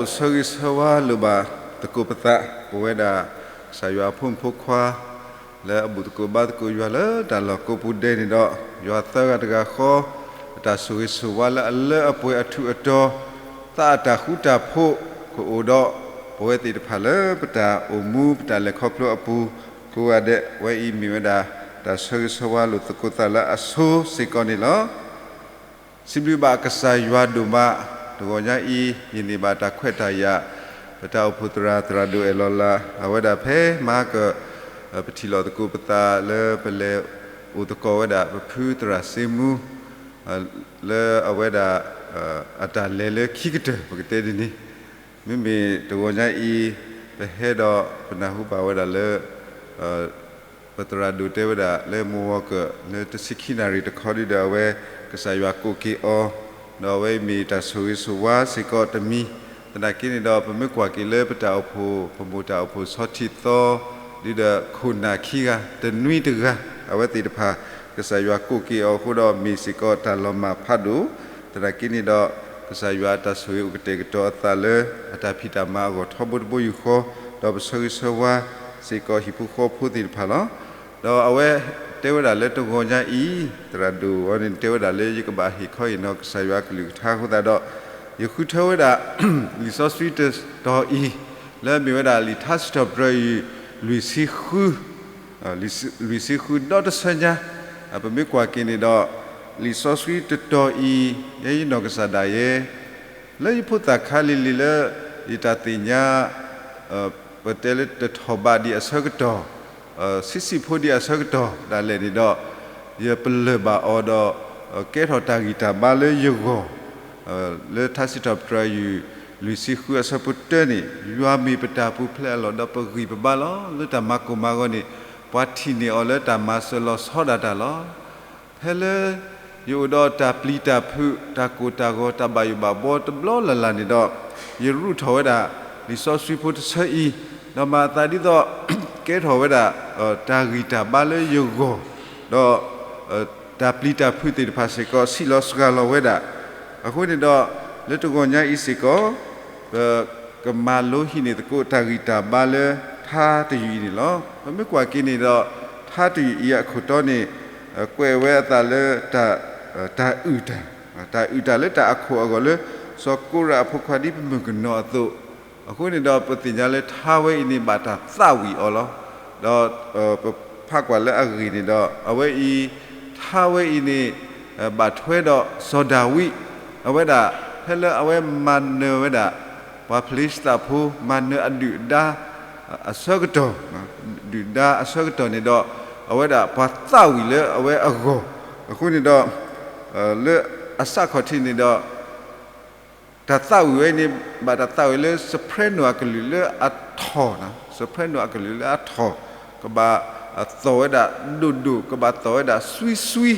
ပဆၢဂ့ၤဆၢဝါလိာ်ဘၣ်သကိးပသး, ပဝဲဒၣ်ကစၢ်ယွၤအဖိမုၣ်ဖိခွါ လၢအဘူၣ်သကိးဘါသကိးယွၤလၢတၢ်လီၢ်ကိးပူၤဒဲးန့ၣ်ဒီး, ယွၤသၢဂၤတဂၤဃီ, အတၢ်ဆိၣ်ဂ့ၤဆိၣ်ဝါလၢအလၢအပှဲၤအထူးအတီၤ, သးအတၢ်ဃူတၢ်ဖိးကအိၣ်ဒီး ပဝဲသ့ၣ်တဖၣ်လၢပတၢ်အိၣ်မူပတၢ်လဲၤခီဖျိအပူၤ, ကိးဂၤဒဲး အဝဲအံၤမ့ၢ်ဝဲဒၣ် တၢ်ဆၢဂ့ၤဆၢဝါလိာ်သကိးသးလၢအဆိစ့ၢ်ကီးန့ၣ်လီၤ. စံးဘျုးဘၣ်ကစၢ်ယွၤဒိၣ်မး, တဂီၤညါအံၤ ယန့ၢ်ဘၣ်တၢ်ခွဲးတၢ်ယာ်, ပတၢ်အိၣ်ဖှိၣ်သရၣ် သရၣ်ဒိၣ်အဲၣ်လီၤလး အဝဲဒၣ်ဖဲမဟါက ပထံၣ်လိာ်သကိးပသးလၢပလဲၤအိၣ်သကိးဝဲဒၣ် ပဖုသရၣ်စ့မူ လၢအဝဲဒၣ် အတၢ်လဲၤလၢခံကတၢၢ် ပကတဲဒ်န့ၣ်, မ့မ့ၢ်တဂီၤညါအံၤ ပဟဲဒီးပနၢ်ဟူဘၣ်ဝဲဒၣ်လၢ ပသရၣ်ဒိၣ်တဲဝဲဒၣ်လၢမုၢ်ဂီၤကၢၣ် လၢတဆံခံနၣ်ရံၣ်တခီဒုဒီး အဝဲကစၢ်ယွၤကိးက့ၤအီၤ, ဒီးအဝဲမ့ၢ်တၢ်ဆိၣ်ဂ့ၤဆိၣ်ဝါစ့ၢ်ကီးတမံၤ, သနာ်က့န့ၣ်ဒီး ပမ့ၢ်ကွၢ်က့ၤလၢပတၢ်အိၣ်ဖှိၣ် ပမိၢ်တၢ်အိၣ်ဖှိၣ်ဆီထံသီ ဒုဒီးခိၣ်နၢ်ခံဂၤ တနွံတဂၤ အဝဲသ့ၣ်တဖၣ် ကစၢ်ယွၤကိးက့ၤအီၤအဃိဒီး မ့ၢ်စ့ၢ်ကီးတၢ်လီၤမၢ်ဖးဒိၣ်, သနာ်က့န့ၣ်ဒီး ကစၢ်ယွၤအတၢ်ဆိၣ်ဂ့ၤအိၣ်ကတဲာ်ကတီၤအသးလၢ အတၢ်ဖံးတၢ်မၤအဂီၢ်ထီဘိတဘိယူၢ်ဃီ, ဒီးပဆၢဂ့ၤဆၢဝါစ့ၢ်ကီးဟံၣ်ဖိဃီဖိသ့ၣ်တဖၣ်လီၤ. ဒီးအဝဲတဲဝဲဒၣ်လၢတဂီၤညါအံၤ သရၣ်ဒိၣ်ဝဲန့ၣ် တဲဝဲဒၣ်လၢယကဘၣ်ဟ့ၣ်ခီဟ့ၣ်နီၤကစၢ်ယွၤအကလုၢ်ကထါအဃိသတးဒီး ယဃုထၢဝဲဒၣ် လံာ်စီဆှံတတီၤအံၤ လၢအမ့ၢ်ဝဲဒၣ်လံာ်ထါစံးထီၣ်ပတြၢၤအံၤ လွံၢ်ဆံဃု လွံၢ်ဆံဃုဒီတဆၢညါ, ပမ့ၢ်ကွၢ်က့ၤန့ၣ်ဒီး လံာ်စီဆှံတတီၤအံၤ ယဲယနီၢ်ကစၢ်ဒၣ်ယဲ လၢယဖိသၣ်ခါလံၤလံၤလၢ ယတၢ်သ့ၣ်ညါ ပတဲလၢတထီၣ်ဘးဒံးအဆၢကတီၢ်, ဆံးဆံးဖိဒံးအဆၢကတီၢ်ဒၣ်လဲာ်န့ၣ်ဒီး ယပလၢၢ်ဘၣ်အီၤဒီး ကဲထီၣ်တၢ်ဂံၢ်တၢ်ဘါလၢယဂီၢ် လၢထါစံးထီၣ်ပတြၢၤယုၢ် လွံၢ်ဆံဃုအဆၢဖိတၢန့ၣ် ယွၤမ့ၢ်ပတၢ်ပူၤဖျဲးအလီၢ် ဒီးပဂံၢ်ပဘါလီၤ. လၢတၢ်မၤကိၢ်မၤဂီၤန့ၣ် ပှၤထံၣ်န့ၢ်အီၤလၢတၢ်မၤစၢၤလီၤဆီဒၣ်တၢ်လီၤ. ဖဲလၢ ယအိၣ်ဒီးတၢ်ပျံၤတၢ်ဖုး တၢ်ကိၢ်တၢ်ဂီၤ တၢ်ဘၣ်ယိၣ်ဘၣ်ဘှီတဘျီလၢ်လၢ်န့ၣ်ဒီး ယရူးထီၣ်ဝဲဒၣ် လံာ်စီဆှံဖိတဆၢအံၤ, ဒီးမၤအသးဒ်သိး ကဲထီၣ်ဝဲဒၣ် တၢ်ဂံၢ်တၢ်ဘါလၢယဂီၢ်, ဒီး တၢ်ပျံၤတၢ်ဖုးသ့ၣ်တဖၣ်စ့ၢ်ကီး ဆံးလီၤစှၤလီၤဝဲဒၣ်. အဃိန့ၣ်ဒီး လၢတဂီၤညါအံၤစ့ၢ်ကီး ပကမၤလိဟံးန့ၢ်သကိးတၢ်ဂံၢ်တၢ်ဘါလၢထါတယုၢ်အံၤန့ၣ်လီၤ. ပမ့ၢ်ကွၢ်က့ၤန့ၣ်ဒီး ထါတယုၢ်အံၤအခိၣ်တီန့ၣ် ကွဲးဝဲအသးလၢ တၢ်အုၣ်တၢ်, တၢ်အုၣ်တၢ်လၢတၢ်အခိၣ်အဂီၢ်လၢ စီၤကိရးအဖိခွါဒ်ပမုၢ်ကနီၤအသိး, အဃိန့ၣ်ဒီး ပသ့ၣ်ညါလၢထါဝဲအံၤန့ၣ် ဘၣ်တၢ်သးဝံၣ်အီၤလီၤ. ဒီးပဖးကွၢ်လၢအဂ့ၢ်န့ၣ်ဒီး အဝဲအံၤ ထါဝဲအံၤန့ၣ် ဘၣ်ထွဲဒီးစီၤဒၤဝံး, အဝဲဒၣ် ဖဲလၢအဝဲမၤနၢၤဝဲဒၣ် ပှၤဖလ့ၡသးဖိ မၤနၢၤအဒုၣ်ဒါ အဆၢကတီၢ်, ဒုၣ်ဒါအဆၢကတီၢ်န့ၣ်ဒီး အဝဲဒၣ်ပှၤသးဝံၣ်လၢအဝဲအဂီၢ်, အဃိန့ၣ်ဒီး လၢအစးခီၣ်ထံးန့ၣ်ဒီး တၢ်သးဝံၣ်ဝဲအံၤန့ၣ် ဘၣ်တၢ်သးဝံၣ်လၢ soprano အကလုာ်လၢအထီၣ်, soprano အကလုာ်လၢအထီၣ်, ကဘၣ်သီၣ်ဝဲဒၣ်ဒိၣ်ဒိၣ်, ကဘၣ်သီၣ်ဝဲဒၣ်စွံစွံ,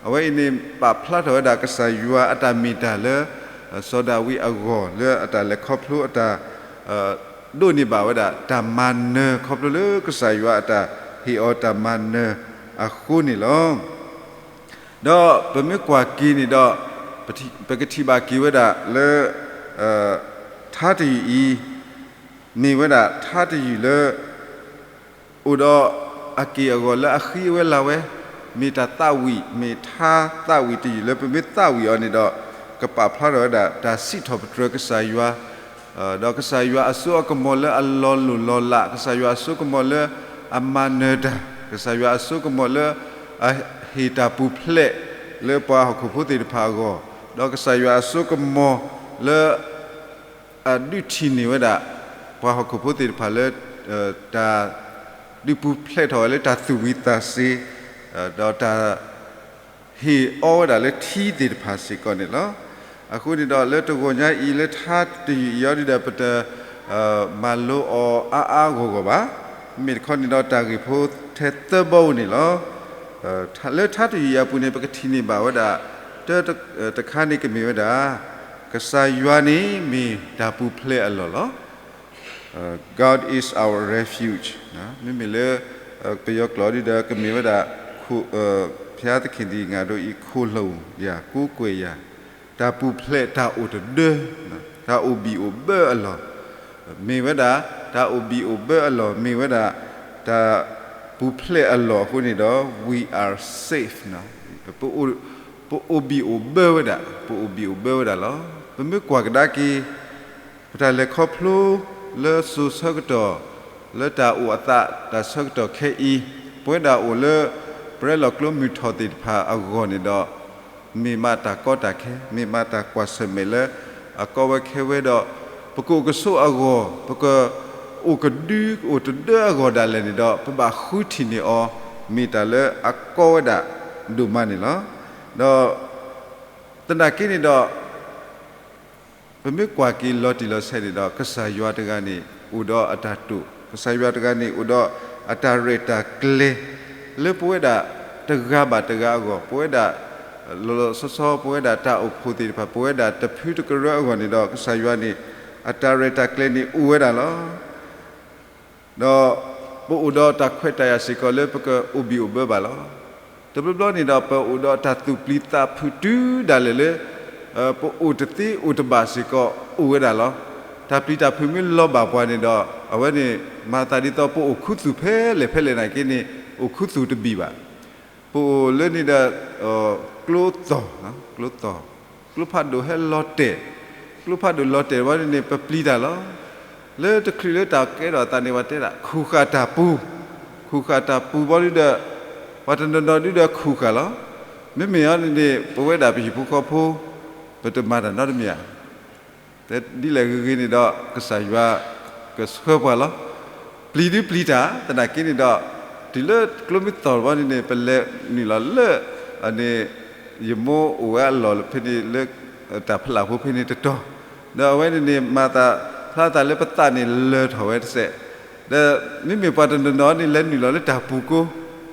အဝဲအံၤန့ၣ် ပာ်ဖျါထီၣ်ဝဲဒၣ်ကစၢ်ယွၤအတၢ်မ့ၢ်တၢ်လၢ စီၤဒၤဝံးအဂီၢ် လၢအတၢ်လဲၤခီဖျိအတၢ် ဒိးန့ၢ်ဘၣ်ဝဲဒၣ် တၢ်မၤနၢၤခီဖျိလၢကစၢ်ယွၤအတၢ်ဟ့ၣ်အီၤတၢ်မၤနၢၤအဃိန့ၣ်လီၤ. ဒီးပမ့ၢ်ကွၢ်က့ၤန့ၣ်ဒီး ပကထံၣ်ဘၣ်က့ၤဝဲဒၣ်လၢ ထါတယုၢ်အံၤ မ့ၢ်ဝဲဒၣ်ထါတယုၢ်လၢ အိၣ်ဒီးအက့ၢ်အဂီၤလၢအဃံအဝဲလၤဝဲ, မ့ၢ်တၢ်သးဝံၣ်, မ့ၢ်ထါသးဝံၣ်တယုၢ်လၢပမ့ၢ်သးဝံၣ်အီၤန့ၣ်ဒီး ကပာ်ဖျါထီၣ်ဝဲဒၣ် တၢ်စံးထီၣ်ပတြၢၤကစၢ်ယွၤ ဒီးကစၢ်ယွၤအစိအကမီၤလၢအလီၤလိၢ်လီၤလး, ကစၢ်ယွၤအစိကမီၤလၢအမၤနၢၤတၢ်, ကစၢ်ယွၤအစိကမီၤလၢအဟ့ၣ်တၢ်ပူၤဖျဲး လၢပှၤဟီၣ်ခိၣ်ဖိသ့ၣ်တဖၣ်အဂီၢ်, ဒီးကစၢ်ယွၤအစိကမီၤလၢ အဒုးထံၣ်န့ၢ်ဝဲဒၣ် ပှၤဟီၣ်ခိၣ်ဖိသ့ၣ်တဖၣ်လၢ တၢ်ဒုးပူၤဖျဲးထီၣ်ဝဲလၢတၢ်သူၣ်ဝံၤသးစ့ၤ, ဒီးတၢ် ဟ့ၣ်အီဝဲဒၣ်လၢထံသ့ၣ်တဖၣ်စ့ၢ်ကီးန့ၣ်လီၤ. အဃိန့ၣ်ဒီးလၢတဂီၤညါအံၤ လၢထါတယုၢ်အံၤအီၤဒုဒီး ပတမၤလိအီၤအါအါဂီၢ်ဂီၢ်ဘၣ်. မ့ၢ်တခီန့ၣ်ဒီးတၢ်ဂ့ၢ်ဖိထဲသၢဘီဧိၤန့ၣ်လီၤ. လၢထါတယုၢ်အံၤအပူၤန့ၣ် ပကထံၣ်န့ၢ်ဘၣ်ဝဲဒၣ် တၢတခါန့ၣ်ကမ့ၢ်ဝဲဒၣ် ကစၢ်ယွၤန့ၣ်မ့ၢ်တၢ်ပူၤဖျဲးအလီၢ်လီၤ. God is our refuge. မ့မ့ၢ်လၢ ပယီၤကျိာ်ဒ်ဒီး ကမ့ၢ်ဝဲဒၣ် ဘုရားသခင်သည် ငါတို့၏ ခိုလှုံရာ ကိုးကွယ်ရာ တၢ်ပူၤဖျဲးတၢ်အိၣ်တဒၢ တၢ်အိၣ်ဘံၣ်အိၣ်ဘၢအလီၢ်, မ့ၢ်ဝဲဒၣ် တၢ်အိၣ်ဘံၣ်အိၣ်ဘၢအလီၢ် မ့ၢ်ဝဲဒၣ် တၢ်ပူၤဖျဲးအလီၢ်အဃိန့ၣ်ဒီး we are safe ပအိၣ်ဘံၣ်အိၣ်ဘၢဝဲဒၣ်, ပအိၣ်ဘံၣ်အိၣ်ဘၢဝဲဒၣ်လီၤ. ပမ့ၢ်ကွၢ်ကဒါက့ၤ ပတၢ်လဲၤခီဖျိလၢစိၤဆၢကတီၢ် လၢတၢ်အိၣ်အသးတၢ်ဆၢကတီၢ်ခဲအံၤ ပဝဲဒၣ်အိၣ်လၢ ပရဲလီၤကျိမုၢ်ထီၣ်သ့ၣ်တဖၣ်အဂီၢ်န့ၣ်ဒီး မ့ၢ်မးတၢ်ကီတၢ်ခဲ မ့ၢ်မးတၢ်ကွၢ်ဆၢၣ်မဲာ်လၢအကီဝဲခဲဝဲဒီး ပကအိၣ်ကဆိးအဂီၢ် ပကအိၣ်ကဒုအိၣ်တဒၢအဂီၢ်ဒၣ်လဲာ်န့ၣ်ဒီး ပဘၣ်ဃုထံၣ်န့ၢ်အီၤ မ့ၢ်တၢ်လၢအကီဝဲဒၣ်ဒိၣ်မးန့ၣ်လီၤ. ဒီး သနာ်က့န့ၣ်ဒီး ပမ့ၢ်ကွၢ်က့ၤလီၤတံၢ်လီၤဆဲးန့ၣ်ဒီး ကစၢ်ယွၤတဂၤန့ၣ် အိၣ်ဒီးအတၢ်တိာ်, ကစၢ်ယွၤတဂၤန့ၣ် အိၣ်ဒီးအတၢ်ရဲၣ်တၢ်ကျဲၤ လၢပဝဲဒၣ်တဂၤဘၣ်တဂၤအဂီၢ်, ပဝဲဒၣ် လီၤလီၤဆီဆီ ပဝဲဒၣ်တၢ်အိၣ်ဖှိၣ်သ့ၣ်တဖၣ် ပဝဲဒၣ်တဖုတကရၢအဂီၢ်န့ၣ်ဒီး ကစၢ်ယွၤန့ၣ် အတၢ်ရဲၣ်တၢ်ကျဲၤန့ၣ်အိၣ်ဝဲဒၣ်လီၤ. ဒီးပအိၣ်ဒီးတၢ်ခွဲးတၢ်ယာ်စ့ၢ်ကီးလၢပကအိၣ်ဘံၣ်အိၣ်ဘၢဘၣ်လီၤ. တဘျီဘျီန့ၣ်ဒီး ပအိၣ်ဒီးတၢ်သူၣ်ပျံၤသးဖုးတုၤဒၣ်လဲာ်လၢ ပအိၣ်တသ့အိၣ်တဘၣ်စ့ၢ်ကီးအိၣ်ဝဲဒၣ်လီၤ. တၢ်ပျံၤတၢ်ဖုးမ့ၢ်လီၤဘၣ်ပှၤန့ၣ်ဒီး အဝဲန့ၣ် မၤသးဒ်သိးပအိၣ်ခူသူၣ်ဖဲလဲၣ်ဖဲလဲၣ်နာ်က့န့ၣ် အိၣ်ခူသူၣ်တဘံၣ်ဘၣ်. ပအိၣ်လၢန့ၣ်ဒီး ကျိသီၣ်, ကျိသီၣ်, ကျိဖးဒိၣ်ဟဲလီၤတဲာ်, ကျိဖးဒိၣ်လီၤတဲာ်ဝဲန့ၣ်န့ၣ် ပပျံၤတၢ်လီၤ. လၢတချုးလၢတၢ်ကဲထီၣ်အသးန့ၣ် ပှၤတဲဒၣ် ခူၣ်ဃာ်တၢ်ပူၤ, ခူၣ်ဃာ်တၢ်ပူၤဘီဒုဒီး ပှၤတနီၤနီၤဒုဒီးခူၣ်ဃာ်လီၤ. မ့မ့ၢ်အီၤန့ၣ်န့ၣ် ပဝဲဒၣ်ပဟံၣ်ဖိဃီဖိ ပတမၤတၢ်နီတမံၤဧါ. ဒ်လဲၣ်ဂ့ၤဂ့ၤန့ၣ်ဒီး ကစၢ်ယွၤကဆှၢပှၤလီၤ. ပျံၤဒုပျံၤတၢ် သနာ်က့န့ၣ်ဒီး တုၤလၢကျိမ့ၢ်သီၣ်ဘီန့ၣ်န့ၣ် ပလဲၤနုာ်လီၤလၢ န့ၣ် ယမိၢ်အိၣ်ဝဲအလီၢ်ဖဲန့ၣ်လၢ တၢ်ဖးလၢ်ဖိဖဲန့ၣ်တတီၤ, ဒီးအဝဲန့ၣ်န့ၣ် မၤသးဖျါသးလၢပသးန့ၣ်လၢာ်ထီၣ်ဝဲတစဲး, ဒီးမ့မ့ၢ်ပှၤတနီၤနီၤန့ၣ် လဲၤနုာ်လီၤလၢတၢ်ပူၤကိ,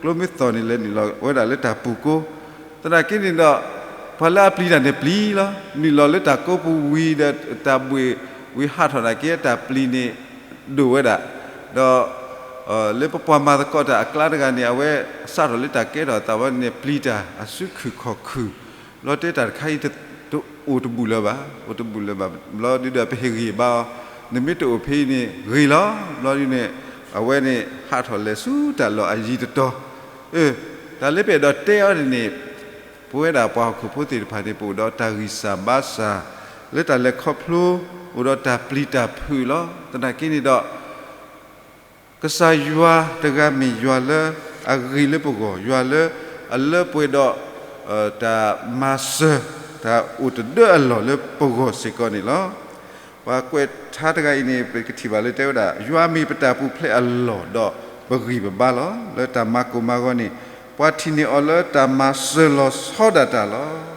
ကျိမ့ၢ်သီၣ်န့ၣ် လဲၤနုာ်လီၤဝဲဒၣ်လၢတၢ်ပူၤကိ, သနာ်က့န့ၣ်ဒီး ပှၤလၢအပျံၤတၢ်န့ၣ်ပျံၤလီၤ. နုာ်လီၤလၢတၢ်ကိးပူၤဝံၤဒီး တၢ်ဘှ့ၣ်ဝံၤဟးထီၣ်နာ်က့ တၢ်ပျံၤန့ၣ်ဒိၣ်ဝဲဒၣ်, ဒီး လၢပပှၤမၤသကိးတၢ်အကျါတဂၤန့ၣ် အဝဲစးထီၣ်လၢတၢ်ကဲထီၣ်အသးဝဲန့ၣ် ပျံၤတၢ်အစုခုၣ်ခီၣ်ခုၣ်, ဘျီတဲတၢ်တခါအံၤ တအိၣ်တဘူၣ်လၢၤဘၣ်, အိၣ်တဘူၣ်လၢၤဘၣ်, ဘျီဒုဒီးပဟ့ၣ်ဂံၢ်ဘါအီၤ, နမ့ၢ်တအိၣ်ဖဲအံၤန့ၣ် ဂ့ၤလီၤ. ဘျီဒုန့ၣ် အဝဲန့ၣ်ဟးထီၣ်လဲၤဆူတၢ်လီၢ်အယံၤတတီၤ, အ တၢ်လၢပအဲၣ်ဒိးတဲအီၤန့ၣ်န့ၣ် ပဝဲဒၣ်ပှၤဟီၣ်ခိၣ်ဖိသ့ၣ်တဖၣ်န့ၣ် ပအိၣ်ဒီးတၢ်ဂံၢ်စၢ်ဘါစၢ် လၢတၢ်လဲၤခီဖျိ အိၣ်ဒီးတၢ်ပျံၤတၢ်ဖုးလီၤ. သနာ်က့န့ၣ်ဒီး ကစၢ်ယွၤတဂၤမ့ၢ်ယွၤလၢအဂ့ၤလၢပဂီၢ်, ယွၤလၢအလၢပှဲၤဒီး တၢ်မၤစၢၤ တၢ်အိၣ်တဒၢအလီၢ်လၢပဂီၢ်စ့ၢ်ကီးန့ၣ်လီၤ. ပှၤကွဲးထါတဂၤအံၤန့ၣ် ပကထံၣ်ဘၣ်လၢတဲဝဲဒၣ် ယွၤမ့ၢ်ပတၢ်ပူၤဖျဲးအလီၢ်ဒီးပဂံၢ်ပဘါလီၤ. လၢတၢ်မၤကိၢ်မၤဂီၤန့ၣ် ပှၤထံၣ်န့ၢ်အီၤလၢတၢ်မၤစၢၤလီၤဆီဒၣ်တၢ်လီၤ.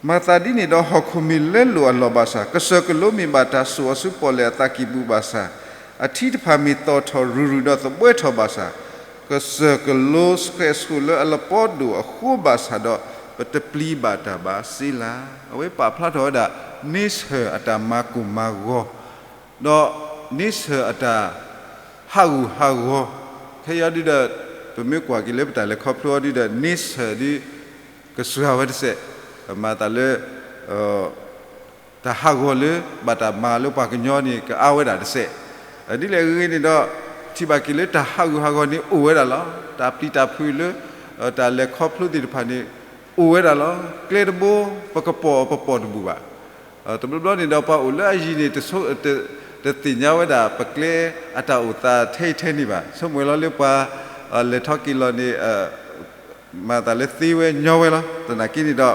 မၤသးဒ်န့ၣ်ဒီး ဟီၣ်ခိၣ်မ့ၢ်လဲလိာ်အလီၢ်ဘၣ်ဆၣ်, ကစၢၢ်ကလိမ့ၢ်ဘၣ်တၢ်စိာ်အီၤဆူပီၣ်လဲၣ်အသးကံၢ်ပူၤဘၣ်ဆၣ်, အထံတဖၣ်မ့ၢ်သီၣ်ထီၣ်ရုၢ်ရုၢ်ဒီးသဘှဲထီၣ်ဘၣ်ဆၣ်, ကစၢၢ်ကလိဆှဲးဆှိးလၢအလပီဒိၣ်အဃိဘၣ်ဆၣ်ဒီး ပတပျံၤဘၣ်တၢ်ဘၣ်စ့လၢ်. အဝဲပာ်ဖျါထီၣ်ဝဲဒၣ် န့ဆၢၣ်အတၢ်မၤကိၢ်မၤဂီၤ ဒီးန့ဆၢၣ်အတၢ်ဟးဂူာ်ဟးဂီၤ, ခဲအံၤဒုဒီး ပမ့ၢ်ကွၢ်က့ၤလၢပတၢ်လဲၤခီဖျိအီၤဒုဒီး န့ဆၢၣ်ဒု ကစှၤဝဲတစဲး, မၤသးလၢ တၢ်ဟးဂီၤလၢဘၣ်တၢ်မၤလၢပှၤကညီန့ၣ် ကအါဝဲဒၣ်တစဲး. ဒ်လဲၣ်ဂ့ၤဂ့ၤန့ၣ်ဒီး ထံၣ်ဘၣ်က့ၤလၢတၢ်ဟးဂူာ်ဟးဂီၤန့ၣ်အိၣ်ဝဲဒၣ်လီၤ. တၢ်ပျံၤတၢ်ဖုးလၢ တၢ်လဲၤခီဖျိသ့ၣ်တဖၣ်န့ၣ် အိၣ်ဝဲဒၣ်လီၤ. ကျဲတဘိ ပကပိာ်ပပိာ်တဘူၣ်ဘၣ်. တဘျီဘျီန့ၣ်ဒီး ပှၤအိၣ်လၢအယံၤန့ၣ် တဆိ တသ့ၣ်ညါဝဲဒၣ် ပကျဲအတၢ်အိၣ်သးထဲအံၤထဲန့ၣ်ဘၣ်. ဆိကမိၣ်လီၤလၢပှၤ လဲၤထီၣ်က့ၤလီၤန့ၣ် မၤသးလၢသ့ဝဲညီဝဲလီၤ. သနာ်က့န့ၣ်ဒီး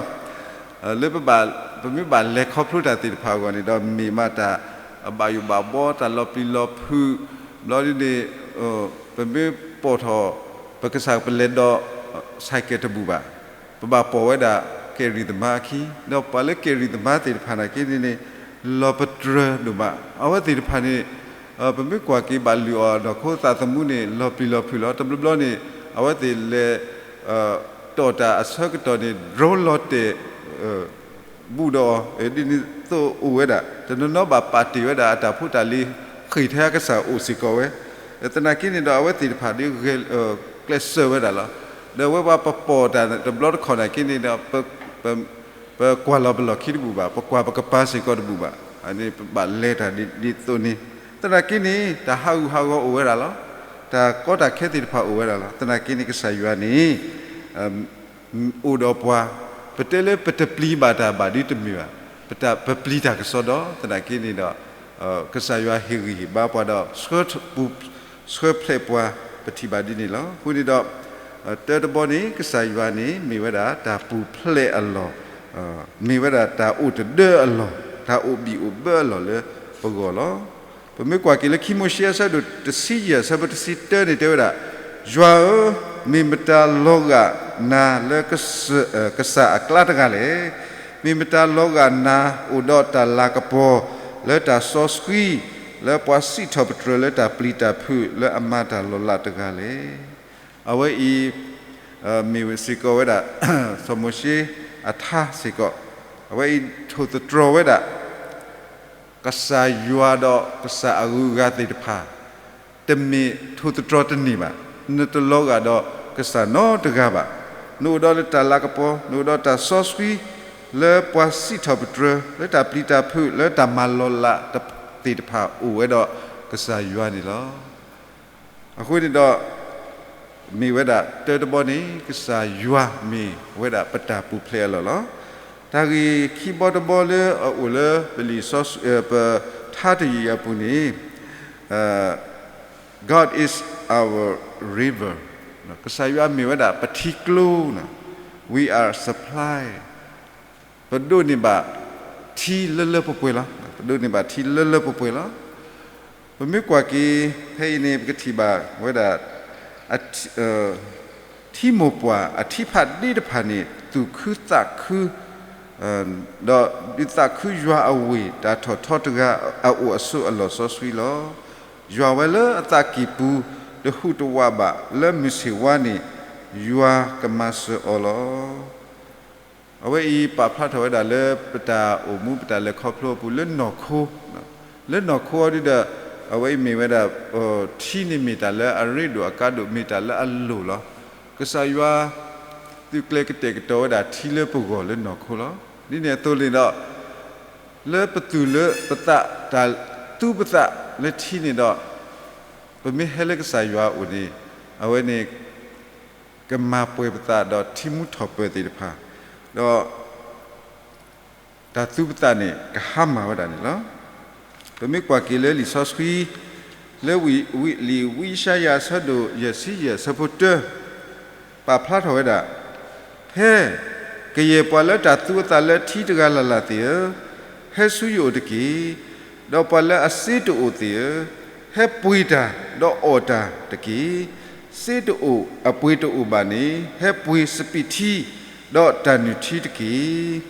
လၢပဘၣ် ပမ့ၢ်ဘၣ်လဲၤခီဖျိတၢ်သ့ၣ်တဖၣ်အဂီၢ်န့ၣ်ဒီး မ့ၢ်မးတၢ်ဘၣ်ယိၣ်ဘၣ်ဘီ တၢ်လီၤပျံၤလီၤဖုး ဘျီဒ်န့ၣ် ပမ့ၢ်ပိာ်ထီၣ် ပကစၢ်ပလဲၤဒီး ဆိုင်ကယ်တဘူၣ်ဘၣ်. ပဘၣ်ပိာ်ဝဲဒၣ် ကယ်ရီသမားအခံ ဒီးပှၤလၢ ကယ်ရီသမားသ့ၣ်တဖၣ်နာ်က့န့ၣ်န့ၣ် လီၤပတြၢၤဒိၣ်မး. အဝဲသ့ၣ်တဖၣ်န့ၣ် ပမ့ၢ်ကွၢ်က့ၤဘၣ်လုၢ်အီၤ နီၢ်ခိသးသမူန့ၣ် လီၤပျံၤလီၤဖုးလီၤ. တဘျီဘျီန့ၣ် အဝဲသ့ၣ်လဲၤ တီၢ်တၢ်အဆၢကတီၢ်န့ၣ် drone လီၤတဲာ် ဘူးဒီးအီၤ ဒ်န့ၣ်သိးအိၣ်ဝဲဒၣ်. တနီၤနီၤဘၣ်ပာ်တ့ၢ်ဝဲဒၣ်အတၢ်ဖိတၢ်လံၤ ဃ့ၢ်ထဲအကစၢ်အိၣ်စ့ၢ်ကီးဝဲ. သနာ်က့န့ၣ်ဒီး အဝဲသ့ၣ်တဖၣ်ဒ် ကျဲးစၢးဝဲဒၣ်လီၤ. ဒီးအဝဲပှၤပပိာ်တၢ်တဘျီတခီၣ်နာ်က့န့ၣ်ဒီး ပကွၢ်လီၤပလီၢ်ခံတဘူၣ်ဘၣ်, ပကွၢ်ပကပၤစ့ၢ်ကီးတဘူၣ်ဘၣ်. ပဘၣ်လဲၤတၢ်ဒ်သိးန့ၣ်, သနာ်က့န့ၣ် တၢ်ဟးဂူာ်ဟးဂီၤအိၣ်ဝဲဒၣ်လီၤ. တၢ်ကီတၢ်ခဲသ့ၣ်တဖၣ်အိၣ်ဝဲဒၣ်လီၤ. သနာ်က့န့ၣ် ကစၢ်ယွၤန့ၣ် အိၣ်ဒီးပှၤ, ပတဲလၢပတပျံၤဘၣ်တၢ်ဘၣ်ဒုတမ့ၢ်ဘၣ်, ပတၢ်ပပျံၤတၢ်ကစီဒီ, သနာ်က့န့ၣ်ဒီး ကစၢ်ယွၤဟ့ၣ်ဂံၢ်ဟ့ၣ်ဘါပှၤဒီး ဆှၢဖျဲးပှၤ ပထံၣ်ဘၣ်ဒ်န့ၣ်လီၤ. အဃိန့ၣ်ဒီး တၢတဘီန့ၣ် ကစၢ်ယွၤန့ၣ် မ့ၢ်ဝဲဒၣ်တၢ်ပူၤဖျဲးအလီၢ်, မ့ၢ်ဝဲဒၣ်တၢ်အိၣ်တဒၢအလီၢ်, တၢ်အိၣ်ဘံၣ်အိၣ်ဘၢအလီၢ်လၢပဂီၢ်လီၤ. ပမ့ၢ်ကွၢ်က့ၤလၢခံမိၤၡ့အဆၢဒိၣ်တဆံယဲၢ်အဆၢဖိတဆံတၢန့ၣ်တဲဝဲဒၣ်, ယွၤဧၢ, မ့ၢ်မတၤလီၤဂာ်နၤလၢကစၢ်အကျါတဂၤလဲၣ်. မ့ၢ်မတၤလီၤဂာ်နၤအိၣ်ဒီးတၢ်လၤကပီၤလၢတၢ်စီဆှံ, လၢပှၤစံးထီၣ်ပတြၢၤလၢတၢ်ပျံၤတၢ်ဖုးလၢအမၤတၢ်လီၤလးတဂၤလဲၣ်. အဝဲအံၤ မ့ၢ်စ့ၢ်ကီးဝဲဒၣ် စီၤမိၤၡ့အထါစ့ၢ်ကီး, အဝဲအံၤထိၣ်သတြီၤဝဲဒၣ် ကစၢ်ယွၤဒီးကစၢ်အဂုၤအဂၤသ့ၣ်တဖၣ် တမ့ၢ်ထိၣ်သတြီၤတန့ၢ်ဘၣ်. နတလီၤဂာ်ဒီးကစၢ်နီတဂၤဘၣ်. နအိၣ်ဒီးလၢတၢ်လၤကပီၤ, နအိၣ်ဒီးတၢ်စီဆှံ, လၢပှၤစံးထီၣ်ပတြၢၤ လၢတၢ်ပျံၤတၢ်ဖုး လၢတၢ်မၤလီၤလးသ့ၣ်တဖၣ်အိၣ်ဝဲဒီးကစၢ်ယွၤန့ၣ်လီၤ. အဃိန့ၣ်ဒီး မ့ၢ်ဝဲဒၣ်တၢတဘီန့ၣ် ကစၢ်ယွၤမ့ၢ်ဝဲဒၣ်ပတၢ်ပူၤဖျဲးအလီၢ်လီၤ. တၢ်ဂ့ၢ်ခံဘီတဘီလၢအအိၣ်လၢပလံာ်စီဆှံ ပထါတယုၢ်အပူၤန့ၣ် God is our river, ကစၢ်ယွၤမ့ၢ်ဝဲဒၣ်ပထံကျိ, we are supply, ပဒိးန့ၢ်ဘၣ်ထံလၢလၢပှဲၤပှဲၤလီၤ. ပဒိးန့ၢ်ဘၣ်ထံလၢလၢပှဲၤပှဲၤလီၤ. ပမ့ၢ်ကွၢ်က့ၤ ဖဲအံၤန့ၣ် ပကထံၣ်ဘၣ်ဝဲဒၣ် ထံမိၢ်ပှၢ်အထံဖးဒ့တဖၣ်န့ၣ် သူၣ်ခုသးခု ဒီးဒုးသးခုယွၤအဝ့ၢ် တၢ်ထီၣ်ထီတဂၤအအိၣ်အဆိးအလီၢ်စီဆှံလီၤ. ယွၤဝဲလၢအသးကံၢ်ပူၤ တဟူးတဝးဘၣ် လၢမုၢ်ဆ့ၣ်ဝါန့ၣ် ယွၤကမၤစၢၤအီၤလီၤ. အဝဲအံၤပာ်ဖျါထီၣ်ဝဲဒၣ်လၢပတၢ်အိၣ်မူပတၢ်လဲၤခီဖျိအပူၤလၢနီၢ်ခိ, လၢနီၢ်ခိအီၤဒုဒီး အဝဲအံၤမ့ၢ်ဝဲဒၣ် ထံန့ၣ်မ့ၢ်တၢ်လၢအရ့ဒိၣ်အကါဒိၣ် မ့ၢ်တၢ်လၢအလိၣ်လီၤ. ကစၢ်ယွၤ သုးကျဲၤကတဲာ်ကတီၤဝဲဒၣ်ထံလၢပဂီၢ်လၢနီၢ်ခိလီၤ. ဒ်န့ၣ်အသိးန့ၣ်ဒီး လၢပသူၣ်လၢပသး တၢ်သူပသးလၢထံန့ၣ်ဒီး ပမ့ၢ်ဟဲလၢကစၢ်ယွၤအအိၣ်န့ၣ် အဝဲန့ၣ် ကမၤပှဲၤပသးဒီးထံမူထီၣ်ပၢၤသ့ၣ်တဖၣ်, ဒီး တၢ်သူပသးန့ၣ် ကဟါမၢ်ဝဲဒၣ်န့ၣ်လီၤ. ပမ့ၢ်ကွၢ်က့ၤလၢလံာ်စီဆှံ လၢဝံယၡါယၤအဆၢဒိၣ်ယဲၢ်ဆံယဲၢ်အဆၢဖိတၢ ပာ်ဖျါထီၣ်ဝဲဒၣ်, ဖဲ ကယဲၢ်ပှၤလၢတၢ်သူအသးလၢထံတဂၤလၢ်လၢ်သ့ၣ်ဧၢ, ဟဲဆူယအိၣ်တက့ၢ်. ဒီးပှၤလၢအစ့တအိၣ်သ့ၣ်ဧၢ, ဟဲပှ့ၤတၢ်ဒီးအီၣ်တၢ်တက့ၢ်. စ့တအိၣ်အပှ့ၤတအိၣ်ဘၣ်န့ၣ် ဟဲပှ့ၤစပံးထံ ဒီးတၢ်နုၢ်ထံတက့ၢ်.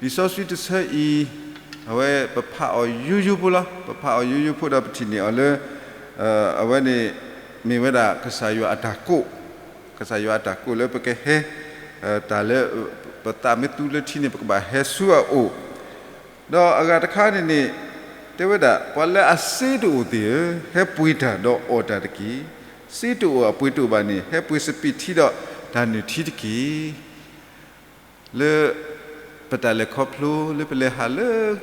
လံာ်စီဆှံတဆၢအံၤ အဝဲပဖးအီၤယိယိဖိလီၤ. ပဖးအီၤယိယိဖိဒီးပထံၣ်န့ၢ်အီၤလၢ အဝဲန့ၣ် မ့ၢ်ဝဲဒၣ်ကစၢ်ယွၤအတၢ်ကိး, ကစၢ်ယွၤအတၢ်ကိးလၢပကဟဲ တၢ်လၢ ပသးမ့ၢ်သူလၢထံန့ၣ် ပကဘၣ်ဟဲဆူအအိၣ်, ဒီးအဂၤတခါန့ၣ်န့ၣ် တဲဝဲဒၣ် ပှၤလၢအစ့တအိၣ်သ့ၣ်ဧၢ, ဟဲပှ့ၤတၢ်ဒီးအီၣ်တၢ်တက့ၢ်. စ့တအိၣ်အပှ့ၤတအိၣ်ဘၣ်န့ၣ် ဟဲပှ့ၤစပံးထံဒီးတၢ်နုၢ်ထံတက့ၢ်. လၢ ပတၢ်လဲၤခီဖျိလၢပလဲၤဟးလၢ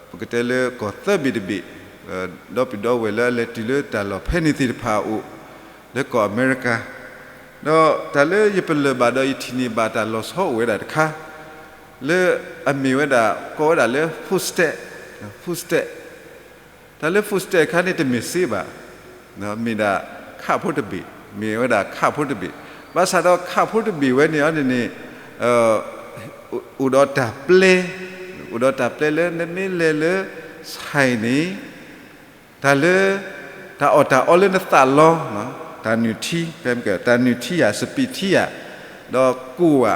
ပကတဲလၢကီၢ်သၢဘ့ၣ်တဘ့ၣ်, ဒီပုၢ်ဒီဝဲၢ်လၢအလဲၤတုၤလၢတၢ်လီၢ်ဖဲန့ၣ်သ့ၣ်တဖၣ်အအိၣ်, လၢကီၢ်အမဲရကၤ, ဒီးတၢ်လၢယပလၢၢ်ဘၣ်ဒီးယထံၣ်န့ၢ်ဘၣ်တၢ်လီၤဆီအိၣ်ဝဲဒၣ်တခါ လၢအမ့ၢ်ဝဲဒၣ် ကိးဝဲဒၣ်လၢ food stamp, food stamp, တၢ်လၢ food stamp အခါန့ၣ် တမ့ၢ်စ့ဘၣ်, မ့ၢ်ဒၣ်ခးဖိတဘ့ၣ်, မ့ၢ်ဝဲဒၣ်ခးဖိတဘ့ၣ်, ဘၣ်ဆၣ်ဒီးခးဖိတဘ့ၣ်ဝဲန့ၣ်အီၤန့ၣ်န့ၣ် အိၣ်ဒီးတၢ်ပျဲ, အိၣ်ဒီးတၢ်ပျဲလၢနမ့ၢ်လဲၤလၢ ဆိုင်န့ၣ် တၢ်လၢ တၢ်အီၣ်တၢ်အီလၢနသးလီ, တၢ်နုၢ်ထံ, တၢ်နုၢ်ထံဧါ, စပံးထံဧါ, ဒီးကိၣ်ဧါ,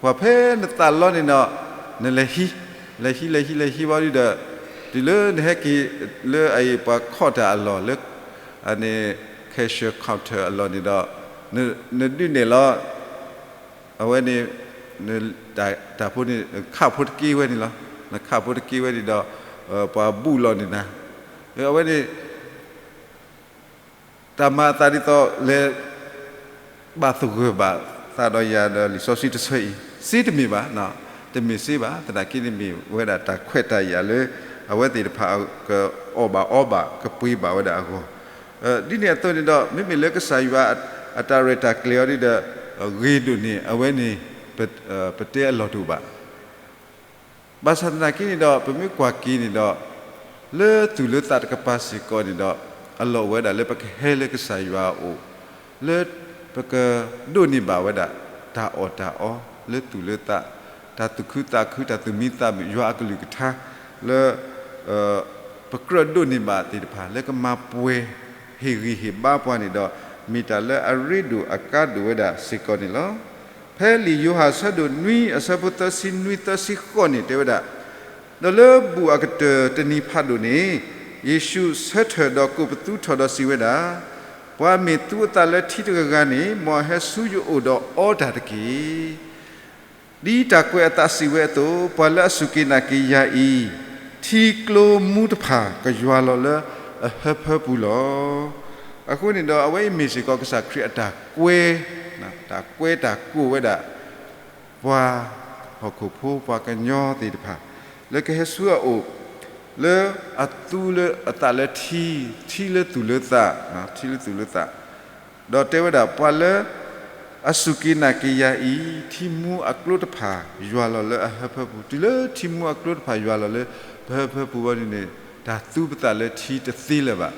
ပှၤဖဲနသးလီန့ၣ်ဒီး နလဲၤဟံး, လဲၤဟံး လဲၤဟံး လဲၤဟံးဝံၤဒီး တုၤလၢနဟဲက့ၤလၢအအံၤပှၤခီၣ်တၢ်အလီၢ်လၢ အန့ၣ် cashier counter အလီၢ်န့ၣ်ဒီး နဒုးနဲၣ်လီၤ အဝဲန့ၣ် တၢ်ဖိန့ၣ် ခးဖိတက့ၢ်ဝဲန့ၣ်လီၤ. နခးဖိတက့ၢ်ဝဲန့ၣ်ဒီး ပှၤဘူၣ်လီၤန့ၣ်နၤ. အဝဲန့ၣ် တၢ်မၤအသးဒ်သိးလဲၤ ဘၣ်သဂၢၢ်ဘၣ်သးဒီးယၤဒီးလံာ်စီဆှံတဆၢအံၤ စ့တမ့ၢ်ဘၣ်, တမ့ၢ်စ့ဘၣ်, သနာ်က့န့ၣ်မ့ၢ်ဝဲဒၣ်တၢ်ခွဲးတၢ်ယာ်လၢ အဝဲသ့ၣ်တဖၣ်ကအီၣ်ဘၣ်အီဘၣ် ကပှ့ၤဘၣ်ဝဲဒၣ်အဂီၢ်. ဒ်န့ၣ်အသိးန့ၣ်ဒီး မ့မ့ၢ်လၢကစၢ်ယွၤအတၢ်ရဲၣ်တၢ်ကျဲၤအီၤဒ်ဒီး ဂ့ၤဒိၣ်န့ၢ်အဝဲန့ၣ် ပတဲအလီၢ်တအိၣ်ဘၣ်. ဘၣ်ဆၣ်သနာ်က့န့ၣ်ဒီး ပမ့ၢ်ကွၢ်က့ၤန့ၣ်ဒီး လၢသူၣ်လၢသးတကပၤစ့ၢ်ကီးန့ၣ်ဒီး အလီၢ်အိၣ်ဝဲဒၣ်လၢပကဟဲလၢကစၢ်ယွၤအအိၣ် လၢပကဒိးန့ၢ်ဘၣ်ဝဲဒၣ် တၢ်အီၣ်တၢ်အီလၢသူၣ်လၢသး, တၢ်သူၣ်ခုသးခု တၢ်သူၣ်မံသးမုာ် ယွၤအကလုၢ်ကထါ လၢ ပကြၢးဒိးန့ၢ်ဘၣ်သ့ၣ်တဖၣ် လၢကမၤပှဲၤဟ့ၣ်ဂံၢ်ဟ့ၣ်ဘါပှၤန့ၣ်ဒီး မ့ၢ်တၢ်လၢအရ့ဒိၣ်အကါဒိၣ်ဝဲဒၣ်စ့ၢ်ကီးန့ၣ်လီၤ. ဖဲလံာ်ယိၤဟၣ်အဆၢဒိၣ်နွံအဆၢဖိသၢဆံနွံသၢဆံဃိးန့ၣ်တဲဝဲဒၣ်, ဒီးလၢဘူၣ်အကတၢၢ်တနံၤဖးဒိၣ်န့ၣ် ယ့ၣ်ၡူးဆၢထၢၣ်ဒီးကိးပသူထီၣ်ဒီးစံးဝဲဒၣ်, ပှၤမ့ၢ်သူအသးလၢထံတဂၤဂၤန့ၣ် မ်အဟဲဆူယအိၣ်ဒီးအီတၢ်တက့ၢ်. ဒ်တၢ်ကွဲးအသးစံးဝဲအသိး, ပှၤလၢအစူၢ်က့ၤနာ်က့ၤယၤအံၤ, ထံကျိမူတဖၣ်ကယွၤလီၤလၢအဟၢဖၢပူၤလီၤ. အဃိန့ၣ်ဒီး အဝဲအံၤမ့ၢ်စ့ၢ်ကီးကစၢ်ခရံာ်အတၢ်ကွဲ, တၢ်ကွဲတၢ်ကိးဝဲဒၣ် ပှၤဟီၣ်ခိၣ်ဖိ ပှၤကညီသ့ၣ်တဖၣ် လၢကဟဲဆူအအိၣ် လၢအသူလၢအသးလၢထံ, ထံလၢသူၣ်လၢသး, ထံလၢသူၣ်လၢသး, ဒီးတဲဝဲဒၣ် ပှၤလၢအစူၢ်က့ၤနာ်က့ၤယၤအံၤ, ထံမူအကျိတဖၣ် ယွၤလီၤလၢအဟၢဖၢပူၤ, တုၤလၢထံမူအကျိတဖၣ်ယွၤလီၤလၢပဟၢဖၢပူၤဝဲန့ၣ်န့ၣ် တၢ်သူပသးလၢထံတသ့လၢၤဘၣ်.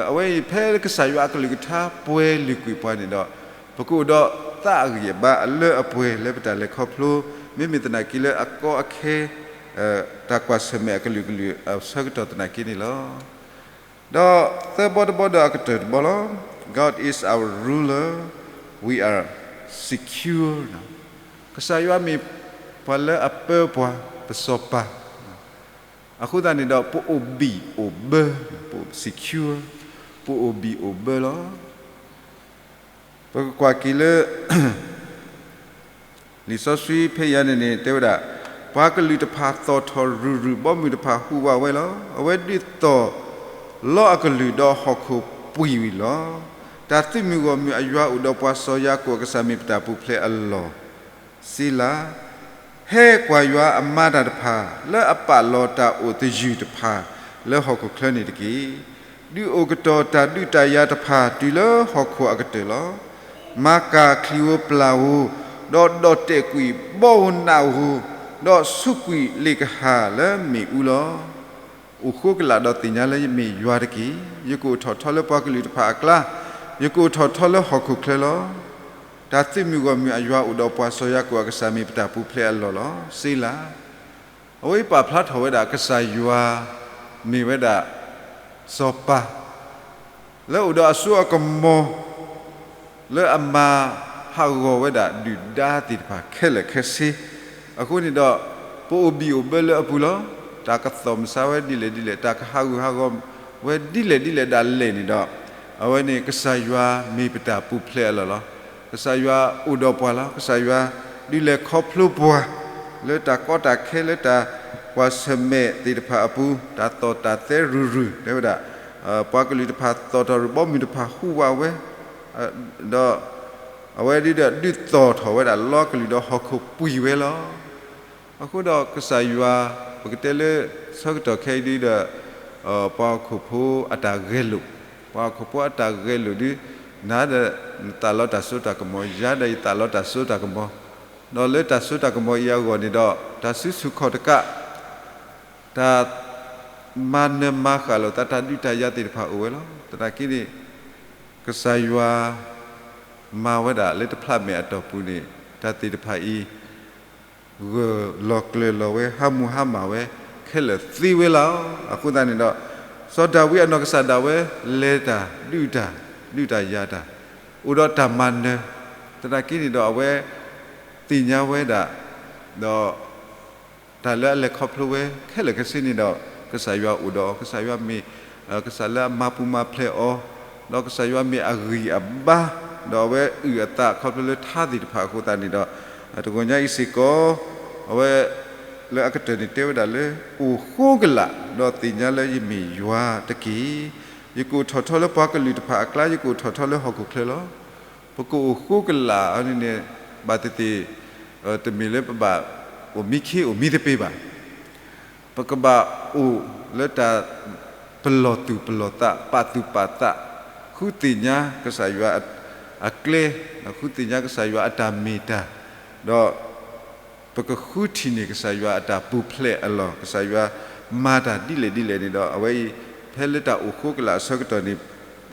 အဝဲအံၤဖဲကစၢ်ယွၤအကလုၢ်ကထါပှဲၤလုာ်ကွံာ်ပှၤန့ၣ်ဒီး ပကအိၣ်ဒီးသးအဂံၢ်အဘါအလၢအပှဲၤလၢပတၢ်လဲၤခီဖျိ, မ့မ့ၢ်သနာ်က့လၢအကီအခဲ တၢ်ကွၢ်ဆၢၣ်မဲာ်အကလုာ်ကလုာ်အဆၢကတီၢ်သနာ်က့န့ၣ်လီၤ. ဒီးသၢဘီတဘီဒီးအကတၢၢ်တဘီလီၤ. God is our ruler, we are secure. ကစၢ်ယွၤမ့ၢ်ပှၤလၢအပၢပှၤ ပစီၤပၤ, အဃိသတးန့ၣ်ဒီး ပအိၣ်ဘံၣ်အိၣ်ဘၢ, ပအိၣ် secure, ပအိၣ်ဘံၣ်အိၣ်ဘၢလီၤ. ပကကွၢ်က့ၤလၢ လံာ်စီဆှံဖဲအံၤန့ၣ်န့ၣ် တဲဝဲဒၣ်, ပှၤကလုာ်တဖၣ်သီၣ်ထီၣ်ရုၢ်ရုၢ် ဘီမုၢ်တဖၣ်ဟူးဝးဝဲလီၤ. အဝဲဒုးသီၣ်လီအကလုၢ်ဒီးဟီၣ်ခိၣ်ပှံာ်ဝံၤလီၤ. တၢ်သုးမုၢ်ဂီၢ်မုၢ်အယွၤအိၣ်ဒီးပှၤ စီၤယၤကိာ်အကစၢ်မ့ၢ်ပတၢ်ပူၤဖျဲးအလီၢ် စ့လၤ. ဟဲကွၢ်ယွၤအမၤတၢ်တဖၣ် လၢအပာ်လီၤတၢ်အိၣ်သယုၢ်တဖၣ်လၢဟီၣ်ခိၣ်ချၢန့ၣ်တက့ၢ်. ဒုးအိၣ်ကတီၤတၢ်ဒုးတၢ်ယၤတဖၣ်တုၤလၢဟီၣ်ခိၣ်အကတၢၢ်လီၤ. မၤကၢ်ချံဧိၤပျၢ်ဧိၤ, ဒီးဒီၣ်တဲာ်ကွံာ်ဘီဧိၤနးဧိၤ, ဒီးဆူးကွံာ်လ့ၣ်ကဟၣ်လၢမ့ၣ်အူလီၤ. အိၣ်ဃိကလာ်ဒီးသ့ၣ်ညါလၢယမ့ၢ်ယွၤတက့ၢ်. ယကအိၣ်ထီၣ်ထီလၢပှၤကလုာ်တဖၣ်အကျါ, ယကအိၣ်ထီၣ်ထီလၢဟီၣ်ခိၣ်ချၢလီၤ. တၢ်သုးမုၢ်ဂီၢ်မုၢ်အယွၤအိၣ်ဒီးပှၤ စီၤယၤကိာ်အကစၢ်မ့ၢ်ပတၢ်ပူၤဖျဲးအလီၢ်လီၤ. စ့လၤ. အဝဲအံၤပာ်ဖျါထီၣ်ဝဲဒၣ်ကစၢ်ယွၤ မ့ၢ်ဝဲဒၣ် စီၤပၤ လၢအိၣ်ဒီးအစိအကမီၤ လၢအမၤဟးဂီၤဝဲဒၣ်ဒုၣ်ဒါသ့ၣ်တဖၣ်ခဲလၢာ်ခဲဆ့. အဃိန့ၣ်ဒီး ပအိၣ်ဘံၣ်အိၣ်ဘၢလၢအပူၤလီၤ. တၢ်ကသီၣ်မုၢ်ဆါဝဲဒ်လဲၣ်ဒ်လဲၣ်, တၢ်ကဟးဂူာ်ဟးဂီၤဝဲဒ်လဲၣ်ဒ်လဲၣ်ဒၣ်လဲာ်န့ၣ်ဒီး အဝဲန့ၣ်ကစၢ်ယွၤမ့ၢ်ပတၢ်ပူၤဖျဲးအလီၢ်လီၤ. ကစၢ်ယွၤအိၣ်ဒီးပှၤလီၤ. ကစၢ်ယွၤဒုးလဲၤခီဖျိပှၤ လၢတၢ်ကီတၢ်ခဲ လၢတၢ်ကွၢ်ဆၢၣ်မဲာ်သ့ၣ်တဖၣ်အပူၤ, တၢ်သီၣ်တၢ်သဲရုၢ်ရုၢ် တဲဝဲဒၣ်, ပှၤကလုာ်တဖၣ်သီၣ်ထီၣ်ရုၢ် ဘီမုၢ်တဖၣ်ဟူးဝးဝဲ, ဒီး အဝဲဒ်ဒီးဒုးသီၣ်ထီၣ်ဝဲဒၣ်လီအကလုၢ်ဒီးဟီၣ်ခိၣ်ပှံာ်ဝဲလီၤ. အဃိဒီးကစၢ်ယွၤ ပကတဲလၢဆၢကတီၢ်ခဲအံၤဒ်ဒီး ပှၤဟီၣ်ခိၣ်ဖိအတၢ်ဂဲၤလိာ်, ပှၤဟီၣ်ခိၣ်ဖိအတၢ်ဂဲၤလိာ်ဒ် နၤဒီးနသးလီတၢ်စိတၢ်ကမီၤ, ယၤဒီးယသးလီတၢ်စိတၢ်ကမီၤ, ဒီးလၢတၢ်စိတၢ်ကမီၤအံၤအဂီၢ်န့ၣ်ဒီး တၢ်စုဆူၣ်ခီၣ်တကး တၢ်မၤနၢၤမၤဃၣ်လိာ်သး တၢ်ဒုးတၢ်ယၤသ့ၣ်တဖၣ်အိၣ်ဝဲလီၤ. သနာ်က့န့ၣ် ကစၢ်ယွၤ မၤဝဲဒၣ်လၢတဖျးမဲာ်အတီၢ်ပူၤန့ၣ် တၢ်သ့ၣ်တဖၣ်အံၤ ဂၢၢ်လီၤကျၢၤလီၤဝဲ ဟးမူဟးမၢ်ဝဲ ခဲလၢာ်သ့ဝဲလီၤ. အဃိသတးန့ၣ်ဒီး စီၤဒၤဝံးအနီၢ်ကစၢ်ဒၣ်ဝဲ လဲၤတၢ်ဒုးတၢ် ဒုးတၢ်ယၤတၢ် အိၣ်ဒီးတၢ်မၤနၢၤ, သနာ်က့န့ၣ်ဒီးအဝဲ သ့ၣ်ညါဝဲဒၣ် ဒီး တၢ်လၢအလဲၤခီဖျိဝဲ ခဲလၢာ်ခဲဆ့န့ၣ်ဒီး ကစၢ်ယွၤအိၣ်ဒီးအီၤ, ကစၢ်ယွၤမ့ၢ် ကစၢ်လၢအမၤပူၤမၤဖျဲးအီၤ, ဒီးကစၢ်ယွၤမ့ၢ်အဂံၢ်အဘါ, ဒီးအဝဲအုၣ်အသးခီဖျိလၢထါသ့ၣ်တဖၣ်အဃိသတးန့ၣ်ဒီး တဂီၤညါအံၤစ့ၢ်ကီး အဝဲ လၢအကတၢၢ်န့ၣ်တဲဝဲဒၣ်လၢ အိၣ်ဃိကလာ် ဒီးသ့ၣ်ညါလၢယမ့ၢ်ယွၤတက့ၢ်. ယကအိၣ်ထီၣ်ထီလၢပှၤကလုာ်တဖၣ်အကျါ, ယကအိၣ်ထီၣ်ထီလၢဟီၣ်ခိၣ်ချၢလီၤ. ပကအိၣ်ဃိကလာ်န့ၣ်န့ၣ် ဘၣ်သ့ၣ်သ့ၣ် တမ့ၢ်လၢပဘၣ် အိၣ်မံခ့အိၣ်မံသပ့ၤဘၣ်. ပကဘၣ်အိၣ်လၢတၢ်ပလီၢ်သူၣ်ပလီၢ်သး ပာ်သူၣ်ပာ်သး, ဃုသ့ၣ်ညါကစၢ်ယွၤအကျဲ, ဃုသ့ၣ်ညါကစၢ်ယွၤအတၢ်မ့ၢ်တၢ်, ဒီး ပကဃုထံၣ်န့ၢ်ကစၢ်ယွၤအတၢ်ပူၤဖျဲးအလီၢ်, ကစၢ်ယွၤမၤတၢ်ဒ်လဲၣ်ဒ်လဲၣ်န့ၣ်ဒီး အဝဲအံၤ ဖဲလၢတၢ်အိၣ်ဃိကလာ်အဆၢကတီၢ်န့ၣ်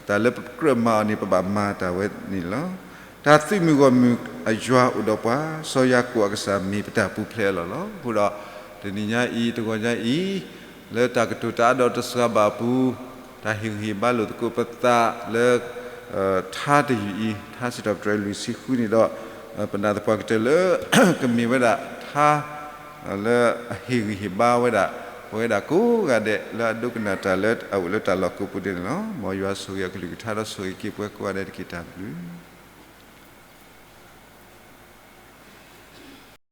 တၢ်လၢပကြၢးမၤအီၤန့ၣ် ပဘၣ်မၤတၢ်ဝဲန့ၣ်လီၤ. တၢ်သုးမုၢ်ဂီၢ်မုၢ်အယွၤအိၣ်ဒီးပှၤ, စီၤယၤကိာ်အကစၢ်မ့ၢ်ပတၢ်ပူၤဖျဲးအလီၢ်လီၤ. အဃိဒီး တနံၤညါအံၤ တဂီၤညါအံၤ လၢတၢ်ကတိၤတၢ်အါဒီးတစှၤဘၣ်အပူၤ, တၢ်ဟ့ၣ်ဂံၢ်ဟ့ၣ်ဘါလိာ်သကိးပသးလၢ ထါတယုၢ်အံၤ, ထါစံးထီၣ်ပတြၢၤလွံၢ်ဆံဃုန့ၣ်ဒီး ပနာ်သပှၢ်ကတၢၢ်လၢ ကမ့ၢ်ဝဲဒၣ်ထါ လၢအဟ့ၣ်ဂံၢ်ဟ့ၣ်ဘါဝဲဒၣ် ပဝဲဒၣ်ကိးဂၤဒဲးလၢအဒိကနၣ်တၢ်လၢအအိၣ်လၢတၢ်လီၢ်ကိးပူၤဒဲးန့ၣ်လီၤ. မ်ယွၤဆိၣ်ဂ့ၤအကလုၢ်ကထါဒီးဆိၣ်ဂ့ၤက့ၤပှၤကိးဂၤဒဲးတက့ၢ်. တၢ်ဘျုး